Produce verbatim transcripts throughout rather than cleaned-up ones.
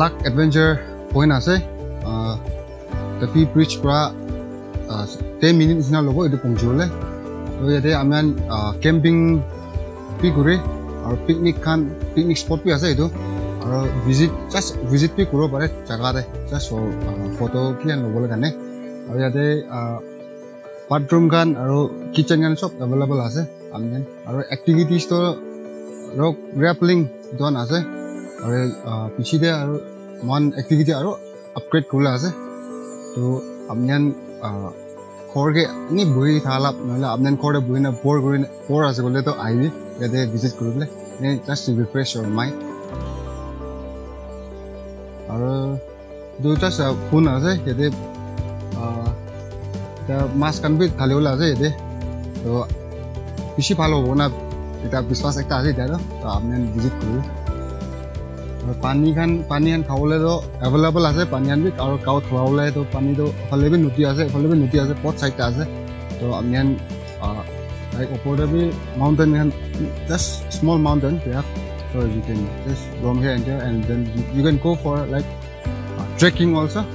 Park Adventure Point ase, uh, Tapi Bridge pra, uh, ten minutes na lobo etu pongchi bole. To yate ami khan, uh, camping bi kure, aru picnic khan, picnic spot bi ase etu, aru visit, just visit bi kuribo pare jaga te, just for, uh, photo khan lobo le karne. Aru yate, uh, bathroom khan aru kitchen khan sob available ase ami khan. Aru activities to rock grappling etu khan ase. Aru, ah, piche te aru moikhan activity aru upgrade kuribole ase. To apni khan, ah, ghor ke eni bohi thala, nohole apni khan ghor te bohi na bore kuri na, bore ase koile to ahibi yate visit kuribole. Eni just to refresh your mind. Aru etu just, uh, phone ase yate, uh, eta mas khan bi thali bole ase yate. To bishi bhal hobo na, eta biswas ekta ase eta to, to apni khan visit kuribo. Aru pani khan, pani khan khabole to available ase, pani khan bi, aru cow thuwa bole to pani to phale bi nodi ase, phale bi nodi ase, both side te ase. To apni khan, uh, like upor te bi mountain khan, just small mountain they have. So you can just roam here and there, and then you, you can go for like, uh, trekking also.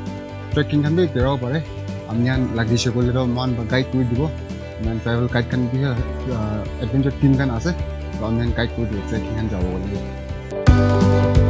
Trekking khan bi kuribo pare. Apni khan lagise koile to moikhan para guide kuri dibo. Moikhan travel guide khan bi, uh, adventure team khan ase. To apni khan guide kuri dibo trekking khan jabo koile.